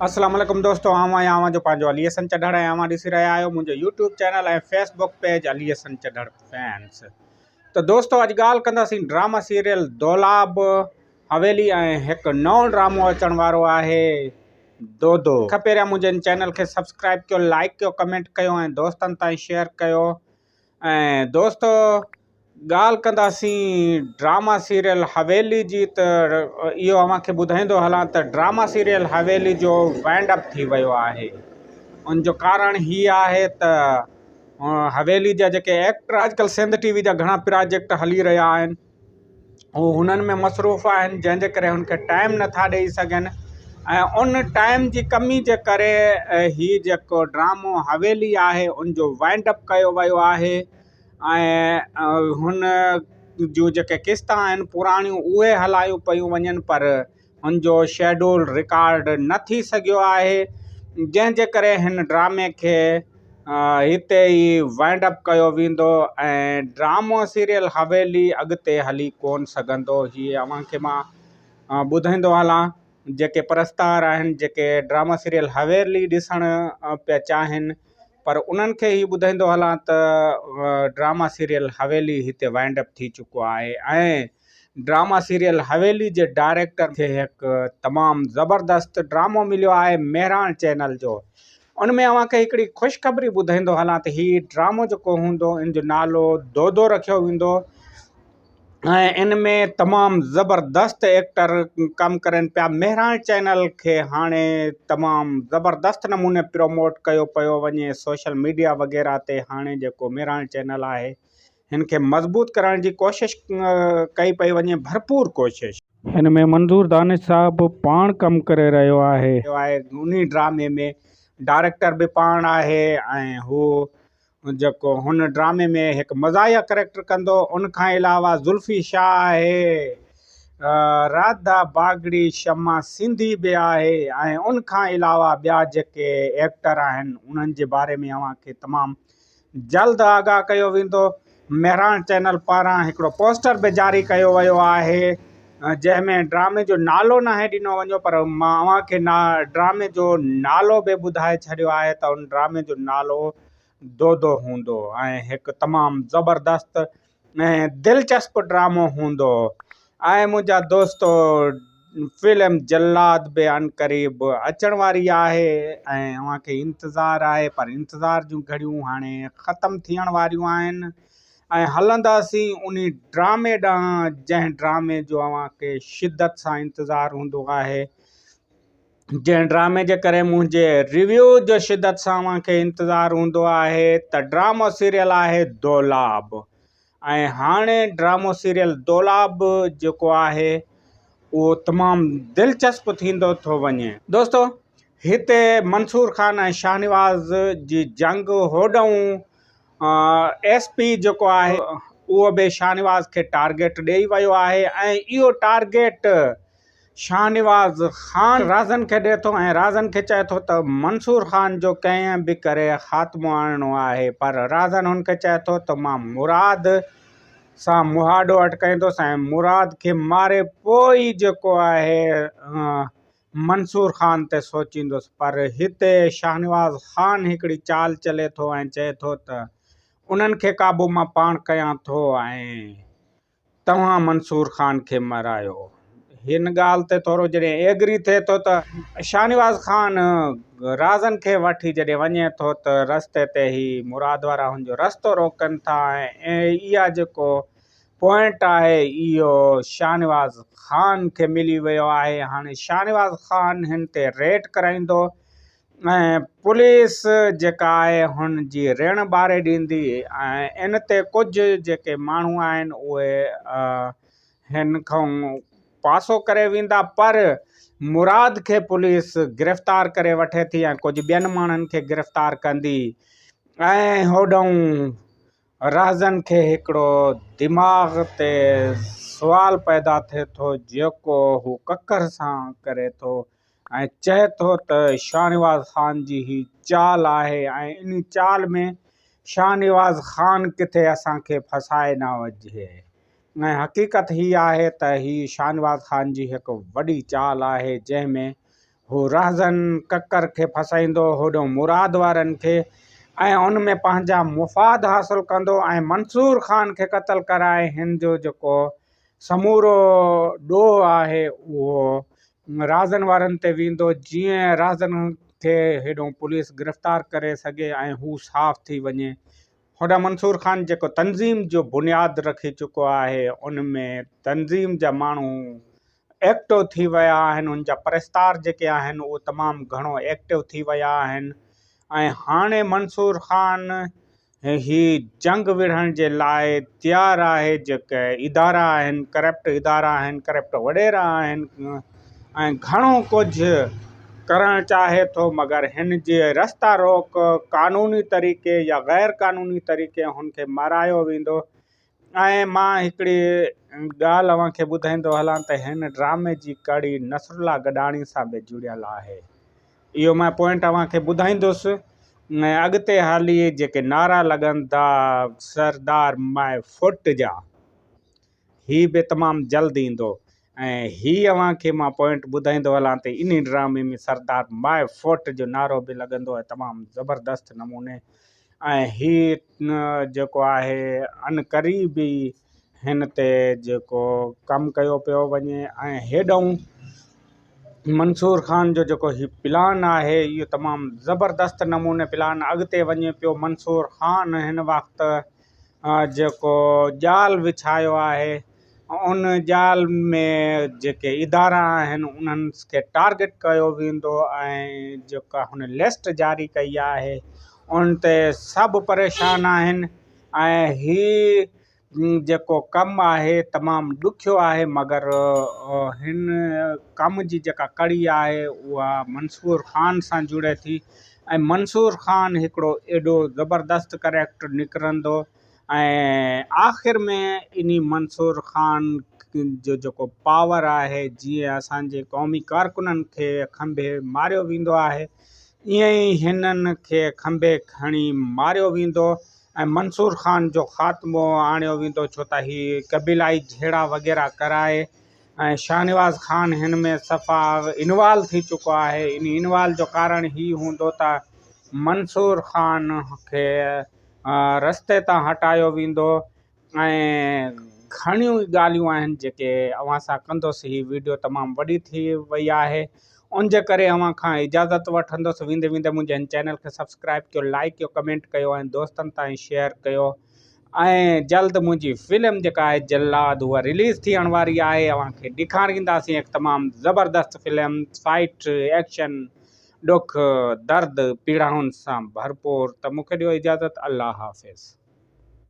السلام عليڪم دوستو آئون آهيان اوهان جو پنهنجو علي حسن چڍڙ ۽ اوهان ڏسي رهيا آهيو منهنجو YouTube channel ۽ Facebook page Ali Hassan Chadhar fans ته دوستو اڄ ڳالهه ڪنداسين ڊراما سيريل دولاب حويلي ۽ هڪ نئون ڊرامو اچڻ وارو آهي دودو. کان پهريان منهنجي هن چينل کي سبسڪرائب ڪيو لائڪ ڪيو ڪمينٽ ڪيو ۽ دوستن تائين شيئر ڪيو ۽ دوستو ڳالهه ڪنداسين ڊراما سيريل حويلي جي ته اهو اوهان کي ٻڌائيندو هلان ته ڊراما سيريل حويلي جو وائنڊ اپ ٿي ويو آهي ان جو ڪارڻ هي آهي ته حويلي جا جيڪي ايڪٽر اڄڪلهه سنڌ ٽي وي جا گهڻا پراجيڪٽ هلي رهيا آهن هو هنن ۾ مصروف آهن جنهن جي ڪري هن کي ٽائيم نٿا ڏئي سگهن ۽ ان ٽائيم جي ڪمي جي ڪري هي جيڪو ڊرامو حويلي آهي ان جو وائنڊ اپ ڪيو ويو آهي ۽ هن جون جيڪي قسطا آهن پراڻيون اهي هلايون پيون وڃن پر هن جو شيڊول رڪارڊ نه ٿي سگهيو آهي جنهن جي ڪري هن ڊرامي کي هتي ئي وائنڊ اپ ڪيو ويندو ۽ ڊرامو سيريل حويلي اڳتي هلي ڪون سگهندو هي اوهان کي مان ٻڌائيندو هلان جيڪي پرستار آهن جيڪي ڊراما سيريل حويلي ڏسڻ پيا چاهين پر انهن کي هي ٻڌائيندو هلان ته ڊراما سيريل حويلي هتي وائنڊ اپ ٿي چڪو آهي ۽ ڊراما سيريل حويلي جي ڊائريڪٽر کي هڪ تمام زبردست ڊرامو مليو آهي مهراڻ چينل جو ان ۾ اوهان کي هڪڙي خوشخبري ٻڌائيندو هلان ته هي ڊرامو جيڪو هوندو ان جو نالو دودو رکيو ويندو ۽ ان ۾ تمام زبردست ايڪٽر ڪم ڪرن پيا مهراڻ چينل کي هاڻي تمام زبردست نموني پروموٽ ڪيو پيو وڃي سوشل ميڊيا وغيره تي هاڻي جيڪو مهراڻ چينل آهي هن کي مضبوط ڪرڻ جي ڪوشش ڪئي پئي وڃي ڀرپور ڪوشش. هن ۾ منظور دانش صاحب پاڻ ڪم ڪري رهيو آهي. انهي ڊرامي ۾ ڊائريڪٽر به پاڻ آهي ۽ هو جيڪو هن ڊرامي ۾ هڪ مزاحيه ڪريڪٽر ڪندو ان کان علاوه زلفي شاهه آهي راڌا باگڙي شمع سنڌي به آهي ۽ ان کان علاوه ٻيا جيڪي ايڪٽر آهن انهن جي باري ۾ اوهان کي تمام جلد آگاهه ڪيو ويندو مهراڻ چينل پاران هڪڙو پوسٽر به جاري ڪيو ويو آهي جنهن ۾ ڊرامي جو نالو ناهي ڏنو وڃو پر مان اوهان کي ڊرامي جو نالو به ٻڌائي ڇڏيو آهي ته ان ڊرامي جو نالو دودو هوندو ۽ هڪ تمام زبردست ۽ دلچسپ ڊرامو هوندو ۽ منهنجا دوستو فلم جلاد به عنقريب اچڻ واري آهي ۽ اوهان کي انتظار آهي پر انتظار جون گهڙيون هاڻي ختم ٿيڻ واريون آهن ۽ هلنداسين انهي ڊرامي ڏانهن جنهن ڊرامي جو اوهان کي شدت سان انتظار هوندو آهي جنهن ڊرامي جي ڪري منهنجي ريويو جو شدت سان اوهان کي انتظار هوندو آهي ته ڊرامو سيريل آهي دولاب ۽ هاڻي ڊرامو سيريل دولاب جيڪو آهي اهو تمام دلچسپ ٿيندو ٿو وڃي. دوستو هتي منصور خان ۽ شاهنواز جي جنگ هوڏهون ايس پي جيڪو آهي اهو به شاهنواز کي ٽارگيٽ ڏئي ويو آهي ۽ اهو ٽارگيٽ شاهنواز خان رازن کي ڏئي ٿو ۽ رازن کي چئي ٿو ته منصور خان جو ڪنهن به ڪري خاتمو آڻڻو آهي پر رازن هن کي چئي ٿو ته مان مراد سان مهاڏو اٽڪائيندس ۽ مراد کي ماري پوء ئي جيڪو آهي منصور خان تي سوچيندس پر هتي شاهنواز خان هڪڙي چال چلي ٿو ۽ چئي ٿو ته انهن کي قابو مان پاڻ ڪيان ٿو ۽ توهان منصور خان کي مرايو. هن ڳالهه تي ٿورو جڏهن ايگري ٿئي ٿو ته شاهنواز خان رازن کي وٺي جڏهن وڃي ٿو ته رستي تي هي مراد وارا هن جو رستو روڪن ٿا ۽ اها جيڪو پوائنٽ آهي اهو شاهنواز خان کي ملي ويو آهي هاڻي شاهنواز خان هن تي ريٽ ڪرائيندو ۽ پوليس جيڪا آهي هن جي ريڻ ٻاري ڏيندي ۽ ان تي ڪجهه جيڪي ماڻهو آهن اهي هن کان پاسو ڪري ويندا پر مراد کي پوليس گرفتار ڪري وٺي ٿي ۽ ڪجهه ٻين ماڻهن کي گرفتار ڪندي ۽ هوڏانهن رهزن کي هڪڙو دماغ تي سوال پيدا ٿئي ٿو جيڪو هو ڪڪر سان ڪري ٿو ۽ چئي ٿو ته شاهنواز خان جي هي چال آهي ۽ انهي چال ۾ شاهنواز خان ڪٿي اسان کي ڦاسائي نه وجهي ۽ حقيقت هي آهي ته هي شاهنواز خان جي هڪ وڏي چال آهي جنهن ۾ هو رهزن ڪڪر کي ڦاسائيندو هوڏهون مراد وارن کي ۽ ان ۾ پنهنجا مفاد حاصل ڪندو ۽ منصور خان کي قتل ڪرائي هن جو جيڪو سمورو ڏوهه آهي اهو رازن وارن تي ويندو جيئن رازن کي هيڏهون پوليس گرفتار ڪري سگهي ۽ هو صاف ٿي وڃي. هوڏانهن منصور خان جيڪو تنظيم جو بنياد رکي چڪو آهي ان ۾ تنظيم جا ماڻهو ايڪٽو ٿي ويا آهن ان جا پرستار جيڪي آهن اهي تمام گهڻو ايڪٽو ٿي ويا آهن ۽ هاڻي منصور خان هي جنگ وڙهڻ جي لاء تيار آهي جيڪي ادارا آهن ڪرپٽ ادارا آهن ڪرپٽ وڏيرا آهن ۽ گهڻو ڪجهه ڪرڻ چاهي ٿو مگر هن جي رستا روڪ قانوني طريقي يا غير قانوني طريقي هن کي مارايو ويندو ۽ مان هڪڙي ڳالهه اوهان کي ٻڌائيندو هلان ته هن ڊرامي جي ڪڙي نصرالله گڏاڻي سان به جڙيل آهي. اهو مان پوائنٽ اوهان کي ٻڌائيندس ۽ اڳتي هلي جيڪي نعرا لڳندا سردار مائي ڦٽ جا هي به تمام جلد ايندو ۽ هي اوهان کي مان پوائنٽ ٻڌائيندو هلان ته انهي ڊرامي ۾ سردار مائي ڦٽ جو نعرو به لڳندو ۽ تمام زبردست نموني ۽ هي جيڪو آهي عنقريب ئي هن تي جيڪو ڪم ڪيو پيو وڃي ۽ هيڏانهن منصور خان جو جيڪو هي پلان آهي اهو تمام زبردست نموني پلان اڳتي وڃي پيو منصور خان هن وقت جيڪو ڄال وڇايو آهي ان ڄال ۾ جيڪي ادارا آهن انهن کي ٽارگيٽ ڪيو ويندو ۽ جيڪا هن لسٽ جاري ڪئي آهي ان تي سڀ پريشان آهن ۽ هي جيڪو ڪم آهي تمام ڏکيو آهي مگر هن ڪم جي جيڪا ڪڙي آهي اها منصور خان سان جڙي ٿي ۽ منصور خان هڪڙو ايڏو زبردست ڪريڪٽر نڪرندو ۽ آخر ۾ انهي منصور خان جو جيڪو پاور آهي جيئن اسان جي قومي ڪارڪنن کي کنڀي ماريو ويندو آهي ائين ئي هنن کي کنڀي کڻي ماريو ويندو ۽ منصور خان جو خاتمو آڻيو ويندو ڇو ته هي قبيلائي جهيڙا وغيره ڪرائي ۽ شاهنواز خان هن ۾ صفا انوالو ٿي چڪو آهي انهي انوالو جو ڪارڻ هي هوندو ته منصور خان کي رستي تان هٽايو ويندو ۽ گهڻيون ئي ڳالهيون آهن جيڪي اوهان سان ڪندس هي ويڊيو تمام وڏي ٿي وئي آهي ان جي ڪري اوهان کان اجازت وٺندس ويندي ويندي منهنجي هن چينل کي سبسڪرائب ڪيو لائڪ ڪيو ڪمينٽ ڪيو ۽ دوستن تائين شيئر ڪيو ۽ جلد منهنجي فلم جيڪا آهي جلاد اها رليز ٿيڻ واري آهي اوهان کي ڏيکارينداسين هڪ تمام زبردست فلم فائٽ ايڪشن ڏک، درد، پيڙائن سان ڀرپور ته مون کي ڏيو اجازت الله حافظ.